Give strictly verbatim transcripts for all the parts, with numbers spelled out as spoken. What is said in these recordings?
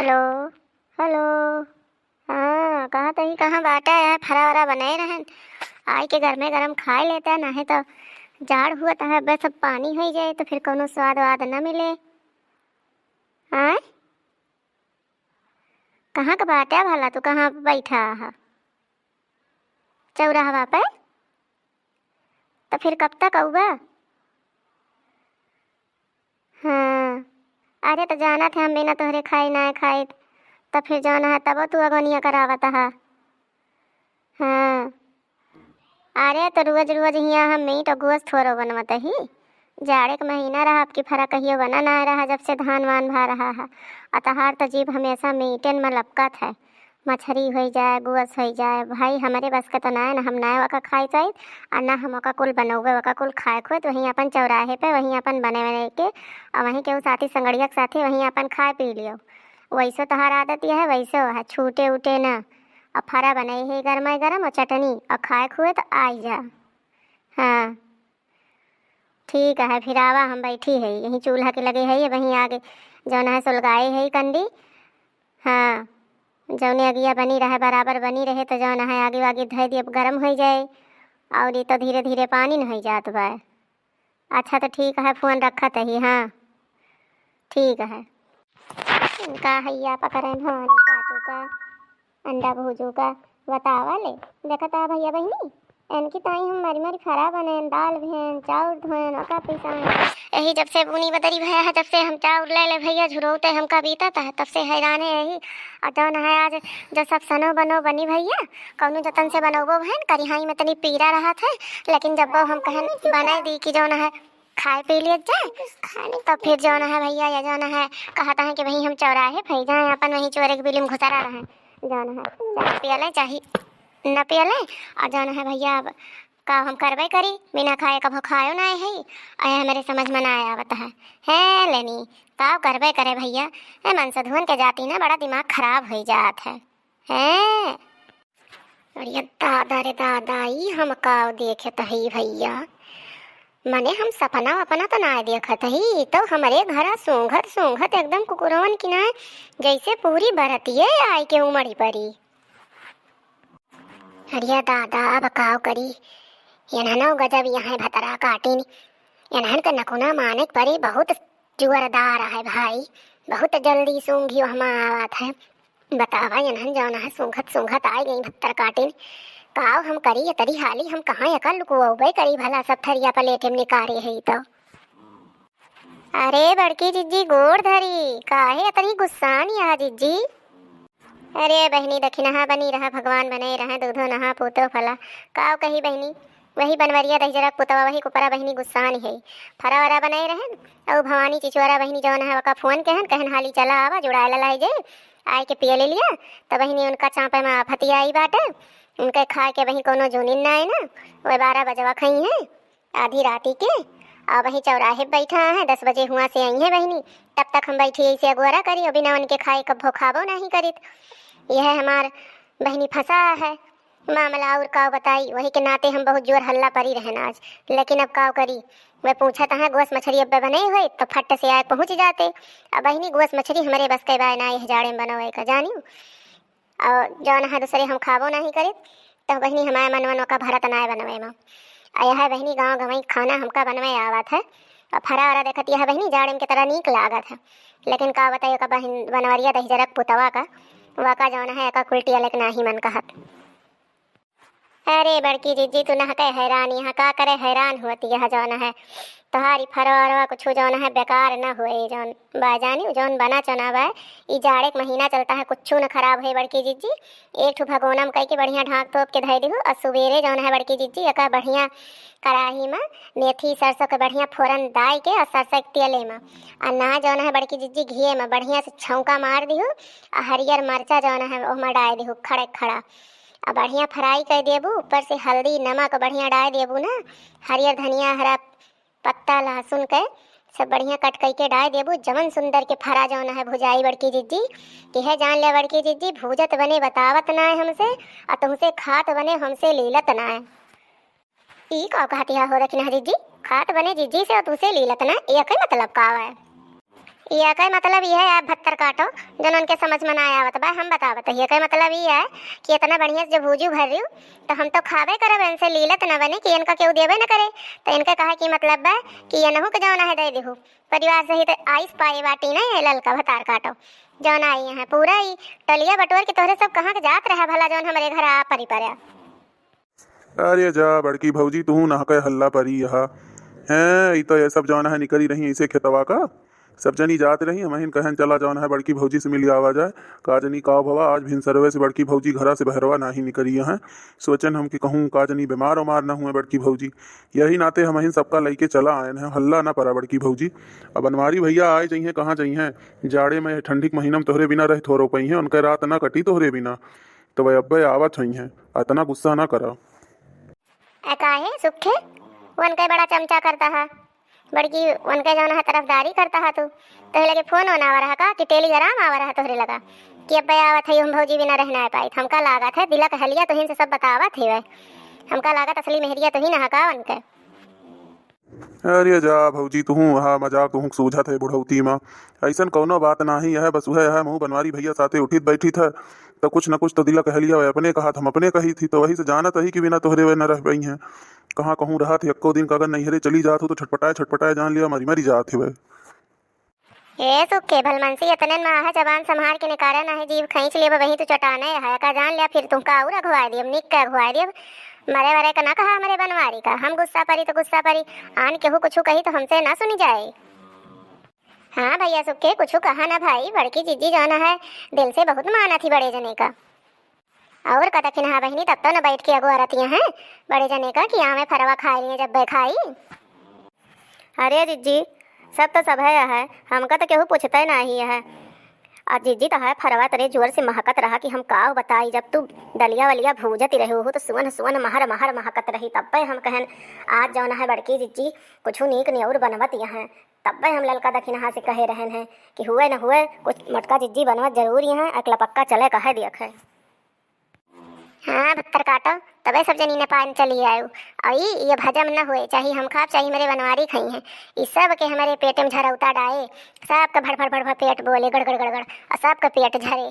हेलो, हेलो। हाँ, कहा तही कहाँ बाटा है, फरा वरा बनाए रहन, आई के गरमे गरम खाए लेता, नाहे तो जाड़ हुआ तहा, बस अब पानी हो जाए तो फिर कोनो स्वाद वाद न मिले। आय, कहाँ का बाटा भला, तू कहाँ बैठा है? चौराहवा पे? तो फिर कब तक अउबा? हाँ, अरे तो जानत है हम बिना तोहरे खाए ना खाए, तो फिर जौन है तबो तू अगोनिया करावत है। हाँ, अरे तो रोज रोज हियाँ हम मीट और गोश्त थोड़ो बनवत ही। जाड़े के महीना रहा, अब की फरा कहियो बना ना रहा, जब से धान वान भा रहा है। और तहार तो जीभ हमेशा मीटन में लपकत है। मछरी होइ जाए, गोस होइ जाए, भाई हमरे बस के तो नाय, ना हम नाय ओका खाए चाहित, आ ना हम ओका कुल बनौबे, ओका कुल खाए खुए तो वहीं अपन चौराहे पे, वहीं अपन बने बने के, आ वहीं केहू साथी संगड़िया के साथे वहीं अपन खाए पी लियो। वैसे तोहार आदत यह है, वैसे है, छूटे उटे ना। आ फरा बने है गरमाई गरम और चटनी, और खाए खुए तो आई जा। हाँ। ठीक है, फिर आवा, हम बैठी है यहीं चूल्हा के लगे है, वहीं आगे जौन है सुलगाए है कंडी। हाँ, जौने अगिया बनी रहे, बराबर बनी रहे, तो जौन है आगे वागे धै दियब, गरम होइ जाए, और ये तो धीरे धीरे पानी न होइ जात बा। अच्छा, तो ठीक है, फोन रखत ही। हाँ, ठीक है। इनका हैया पकड़े भवानी काटू का, अंडा भूजू का, बतावा ले। देखत है भैया बहिनी, इनकी ताई हम मरी मरी फरा बनेन, दाल भेन, चाउर धोएन, ओका पिसाएन। यही जब से बूनी बदरी भया है, जब से हम चाउर ले ले भैया, झुरौते हमका बीतत है, तब से हैराने यही। और जौन है आज जो सब सनो बनो बनी भैया, कौनो जतन से बनौबो भैन, करिहाई में तनी पीरा रहत है, लेकिन जब वो हम कहन बनाई दी कि जौन है खाए पी लिया जाए, तो फिर जौन है भैया, या जौन है कहत है कि भाई हम चौराहे पे जाए, अपन वहीं चोरे के बिली में घुसरा रहे, जौन है चाहे पियले चाहे न पियले। और जौन है भैया, अब का हम करबे करी, बिना खाए कभो खायो ना है, आया हमरे समझ में ना आवत है। है लेनी, का करबे करे भैया, ए मनसधुअन के जाति ना बड़ा दिमाग खराब हो जात है। हैं? अरे दादा रे दादा, ई हम का देखत हई भैया? मने हम सपना वपना तो ना देखत हई, ई तो हमरे घरा सूंघत सूंघत एकदम कुकुरवन की ना जैसे पूरी बरतिये आए के उमड़ी पड़ी। अरे दादा, अब काव करी? एनहनो गजब यहाँ भतरा काटिन। एनहन के नकुना माने के परी, बहुत जोरदार है भाई, बहुत जल्दी सूंघियो हम आवत है। बतावा, एनहन जौन है सूंघत सूंघत आए गई भत्तर काटिन। काव हम करी, इतनी हाली हम कहाँ एकर लुकुआबे करी भला, सब थरिया प्लेट में निकारे है तो। अरे बड़की जिज्जी, गोड़ धरी, काहे इतनी गुस्सान यह जिज्जी? अरे बहिनी, दखिनहा बनी रहा, भगवान बने रहे, दूधो नहा पूतो फला। काव कही बहिनी, वही बनवरिया दहिजरक पुतवा, वही कुपरा बहिनी गुस्सान है। फरा वरा बने रहन, और भवानी चिचुआरा बहिनी जौन है, ओका फोन कहन, कहन हाली चला आवा, जुड़ाए ललाई जे, आए के पिए ले लिया। तब बहिनी उनका चापे में आफतिया आई बाटे, उनके खाए के वही कोनो जूनिन ना आए ना, वह बारह बजवा खई है। आधी राती के, आ वहीं चौराहे पे बैठा है, दस बजे हुआ से आई है बहिनी, तब तक हम बैठी ऐसे अगोरा करी, अभी ना उनके खाए कब्बो खाबो नहीं करित। यह हमार बहिनी फंसा है मामला, और का बताई, वही के नाते हम बहुत जोर हल्ला परी रहन आज, लेकिन अब का करी, वह पूछत है गोस मछरी अब बने हुए तो फट से आए पहुँच जाते। अब बहिनी गोस मछरी हमरे बस के बाय ना, यह जाड़े में बनवे का जानियो। और जौन है दूसरे हम खाबो नहीं करित, तो बहिनी हमारे मन मन ओका भरत नाय बनवे में। आ यह बहिनी गाँव गंवई खाना हमका बनवे आवत है। और फरा वरा देखत यह बहिनी जाड़े में के तरह नीक लागत है, लेकिन का बताई ओका बहिन बनवरिया दहिजरक पुतवा का, वका जौन है एका कुल्टी अलग नाही मन कहत। अरे बड़की जिज्जी, तू नहके हैरान, यहाँ का करे हैरान होती है जौन है। तोहारी फरवरवा कुछ जौन है बेकार न होए, जौन बा जानी, जौन बना चना बा, ई जाड़े के महीना चलता है, कुछ न खराब होए बड़की जिज्जी। एक ठो भगोना में कई के बढ़िया ढाँक तोप के धई दिहु, और सुबेरे जौन है बड़की जिज्जी, एका बढ़िया कढ़ाई में मेथी सरसों के बढ़िया फोरन दाई के, और सरसों के तेले में, और ना जौन है बड़की जिज्जी, घिये में बढ़िया से छौंका मार दिहु, और हरियर मरचा जौन है ओहमा डाल दिहु खड़े खड़ा, आ बढ़िया फ्राई कर देबू, ऊपर से हल्दी नमक बढ़िया डाल देबू ना, हरियर धनिया, हरा पत्ता, लहसुन के सब बढ़िया कट करके डाल देबू। जवन सुंदर के फरा जौन है भुजाई बड़की जिज्जी, कि है जान ले बड़की जिज्जी, भूजत बने बतावत ना है हमसे, आ तुमसे खात बने हमसे लीलत ना है। ई का कहती है हो रखी ना जिज्जी, खात बने जिज्जी से और तुमसे लीलत ना, एक ही मतलब का है? एकै मतलब ई है, आप भत्तर काटो, जौन उनके समझ में ना आवत बा, हम बतावत ही। एकै मतलब ई है कि इतना बढ़िया से जो भूजू भर रही, तो हम तो खाबे करब, इनसे लीलत न बनी कि इनका केहू देबे न करे। तो इनके कहे कि मतलब बा कि इनहू के जौन है दे दिहू, परिवार सहित आइस पाए बाटी न, ये ललका भतार काटो, जौन आई है पूरा ही टलिया बटोर के। तोहरे सब कहाँ के जात रहा भला, जौन हमरे घर आ परी पड़ा? अरे जा बड़की भौजी, तू ना कहे हल्ला परी यहाँ। हैं, ई तो ये सब जौन है निकरी रही इसे खेतवा का। सब जनी जात रही, हमहिन कहन चला जौन है बड़की भौजी से मिली आवा जाए। का जनी का भवा, आज भिनसरवे से बड़की भौजी घरा से बहरवा नाही निकरी है। सोचन हम कि कहूँ का जनी बीमार उमार ना हुए बड़की भौजी। यही नाते हमहिन सबका लइके चला आयन है, हल्ला ना परा बड़की भौजी। अब बनवारी भैया आए जइहें, कहाँ जइहें? जाड़े में ठंडी के महीना में तोहरे बिना रह थोरो पइहें, उनके रात ना कटी तोहरे बिना। तो वह अब्बे आवत हुई हैं, इतना गुस्सा ना करा। ए काहे सुखे, उनके बड़ा चमचा करता है, बड़की उनके जौन है तरफदारी करता है तू। तोहरे लगे फोन ओन आवा रहा का कि टेलीग्राम आवा रहा तोहरे लगा कि अब्बे आवत है, हम भौजी बिना रह ना पाइत? हमका लागत है दिलक हलिया तुहिन से सब बतावत है वह। हमका लागत असली मेहरिया तुहिन है का उनके? अरे जा भौजी, तुहूँ वहाँ मजाक तुहूँ सूझत है बुढ़ौती मा। ऐसन कौनो बात नाही है, बस वह है मुँह बनवारी भैया साथे उठित बैठित है, तो कुछ न कुछ तो दिला कहलिया वह अपने कहा, हम अपने कही थी, तो वही से जानत ही कि बिना तोहरे वह न रह पई हैं। कहाँ कहूँ रहत है, एको दिन का अगर नैहरे चली जात हो तो छटपटाए छटपटाए जान लिया मरी मरी जात है वह। ए सुखे, भलमनसी इतने में है, जबान संभाल के निकारा, नाही जीभ खींच लेब, वहीं तू चटाने है का जान लिया, फिर तुमका और अघुआ दियब, निक के अघुआ दियब। मरे वरे का ना कहा हमरे बनवारी का, हम गुस्सा परी तो गुस्सा परी, आन केहू कुछ कही तो हमसे ना सुनी जाए। हाँ भैया सुखे, कुछ कहा ना भाई, बड़की जिज्जी जौन है दिल से बहुत माना थी बड़े जने का। और का दखिनहा बहिनी, तब तो न बैठ के अगुआ रहती हैं बड़े जने का कि आवे फरवा खाए लिए जब खाई। अरे जिज्जी, सब तो सब है, है, हमका तो केहू पूछते नाही है। आ जिज्जी तो है फरवा तरे जोर से महकत रहा कि हम का बताई, जब तू डलिया वलिया भूजत रहे हो तो सुअन सुअन महर महर महकत रही, तब्बे हम कहन आज जौन है बड़की जिज्जी कुछ नीक नियौर बनवत यहाँ, तब्बे हम ललका दखिनहा से कहे रहन हैं कि हुए न हुए कुछ मोटका जिज्जी बनवत जरूर यहाँ, अकला पक्का चले कहे दियक है। हाँ, भत्तर काटो, तबे सब जनी नेपान चली आयो। और ई, ये भजम न हुए, चाहे हम खाब, चाहे हमरे बनवारी खाई हैं। ई सब के हमरे पेट में झरौता डाए, सबके भड़ भड़ भड़ भड़ पेट बोले, गड़ गड़ गड़ गड़, और सबके पेट झरे।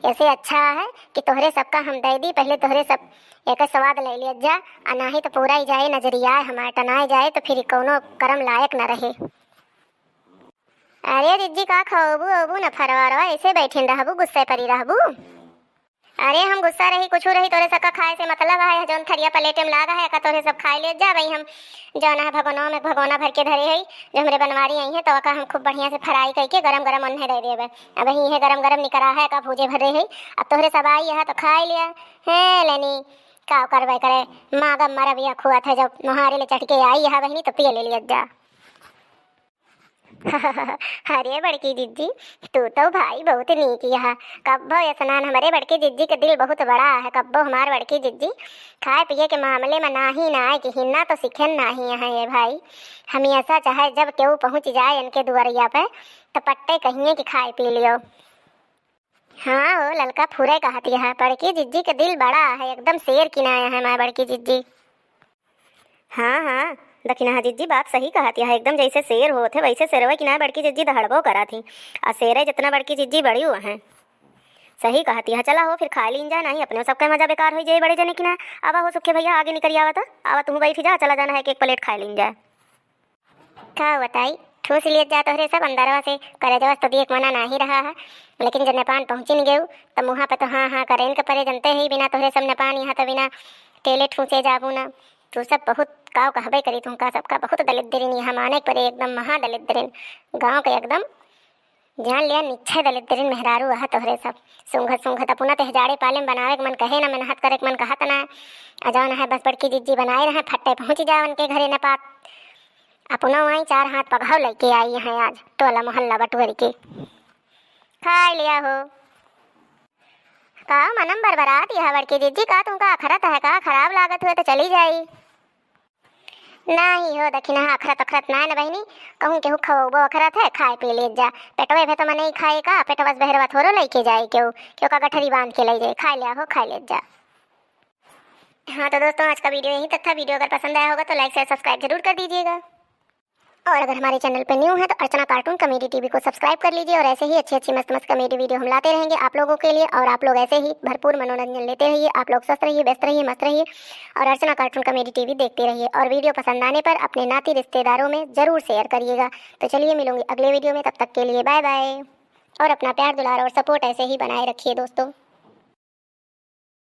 ऐसे अच्छा है कि तोहरे सबका हम दे दी, पहले तोहरे सब एक स्वाद ले लिया जा, आ नाही तो पूरा ही जाए नजरिया हमार टनाए जाए, तो फिर कौनो करम लायक न रहे। अरे जिज्जी, का खाबू ओबू न फरवा रवा, ऐसे बैठिन रहबू, गुस्से परी रहबू। अरे हम गुस्सा रही, कुछ रही, तोरे सबका खाए से मतलब है, जौन थरिया प्लेटे में लागा है, का तोरे सब खाए ले जा भाई। हम जौन है भगोना में भगोना भर के धरे है, जो हमरे बनवारी आई है, तो का हम खूब बढ़िया से फ्राई करके गरम गरम उन्हें दे देबे। अब यही है गरम गरम निकरा है, का भूजे भरे है, अब तोहरे सब आई है तो खाए लिया। हे लेनी, का करबे करे, मागब मरब या खुआत है, जब मोहारे ले चढ़ के आई है बहिनी, तो पिए ले लिया जा। अरे बड़की जिज्जी, तू तो भाई बहुत नीक यहा। कब्बो ऐसनान हमरे बड़की जिज्जी के दिल बहुत बड़ा है। कब्बो हमार बड़की जिज्जी खाए पिए के मामले में नाही ना आए कि हिन्ना तो सीखेन नाही है ये भाई। हमेशा चाहे जब केहू पहुँच जाए इनके दुआरिया पे, तो पट्टे कहिए कि खाए पी लियो। हाँ, ओ ललका फुरे कहत यह, बड़की जिज्जी के दिल बड़ा है, एकदम शेर की नाय है हमार बड़की जिज्जी। हाँ, हाँ, दखिनहा जिज्जी बात सही कहत यह, एकदम जैसे शेर होत है, वैसे शेरवे की नाय बड़की जिज्जी दहड़बो करत ही। आ शेरे जितना बड़की जिज्जी बड़ी हुआ है। सही कहत यह, चला हो फिर खा लीन जाए, नहीं अपने सबके मजा बेकार हो जाए बड़े जने की ना। आवा हो सुखे भैया, आगे निकल आवा था, आवा तुम बैठ जा, चला जाना है कि एक प्लेट खा लीन जाए। का बताई, ठूस लियत जा तोहरे सब अंदरवा से, करेजवा से तो दिए के मना नाही रहा है, लेकिन जब नेपान पहुँचिन गेऊ, तब मुँहा पे तो हाँ, हाँ, करेन के परे, जनते ही बिना तोहरे सब नेपान यहाँ तो बिना टेले ठूसे जाबू ना। तू सब बहुत काव कहबे करी, तुमका सबका बहुत दलिद्दरिन यहाँ माने के परे, एकदम महा दलिद्दरिन, गाँव के एकदम जान लिया निच्छे दलिद्दरिन मेहरारू अहा तोहरे सब। सूंघत सूंघत अपना ते जाड़े पाले में बनावे के मन कहे ना, मेहनत करे के मन कहत ना। आ जौन है बस बड़की जिज्जी बनाए रहे, फट्टे पहुँच जाओ उनके घरे न पात। अपनो आई चार हाथ पगहव लइके आई है आज टोला मोहल्ला बटुअर के। खाए लिया हो। का मनम बरबरात यह बड़की जिज्जी, का तुमका अखरत है का? खराब लागत हुए तो चली जाई। नाही हो दखिनहा, अखरत अखरत ना न बहिनी, कहूँ केहू खवबो अखरत है, खाए पी ले जा। पेटवे भे तो मनई खाए का, पेटवा से बहरवा थोरो लइके जाए केहू, केहू का गठरी बांध के ले जाए, खाए लिया हो, खाए ले जा। हाँ तो दोस्तों, आज का वीडियो यहीं तक था। वीडियो अगर पसंद आया होगा तो लाइक शेयर सब्सक्राइब जरूर कर दीजिएगा। और अगर हमारे चैनल पे न्यू है तो अर्चना कार्टून कॉमेडी टीवी को सब्सक्राइब कर लीजिए और ऐसे ही अच्छी अच्छी मस्त मस्त कॉमेडी वीडियो हम लाते रहेंगे आप लोगों के लिए। और आप लोग ऐसे ही भरपूर मनोरंजन लेते रहिए। आप लोग स्वस्थ रहिए, व्यस्त रहिए, मस्त रहिए और अर्चना कार्टून कॉमेडी टीवी देखते रहिए। और वीडियो पसंद आने पर अपने नाती रिश्तेदारों में ज़रूर शेयर करिएगा। तो चलिए मिलूंगी अगले वीडियो में, तब तक के लिए बाय बाय। और अपना प्यार दुलार और सपोर्ट ऐसे ही बनाए रखिए दोस्तों।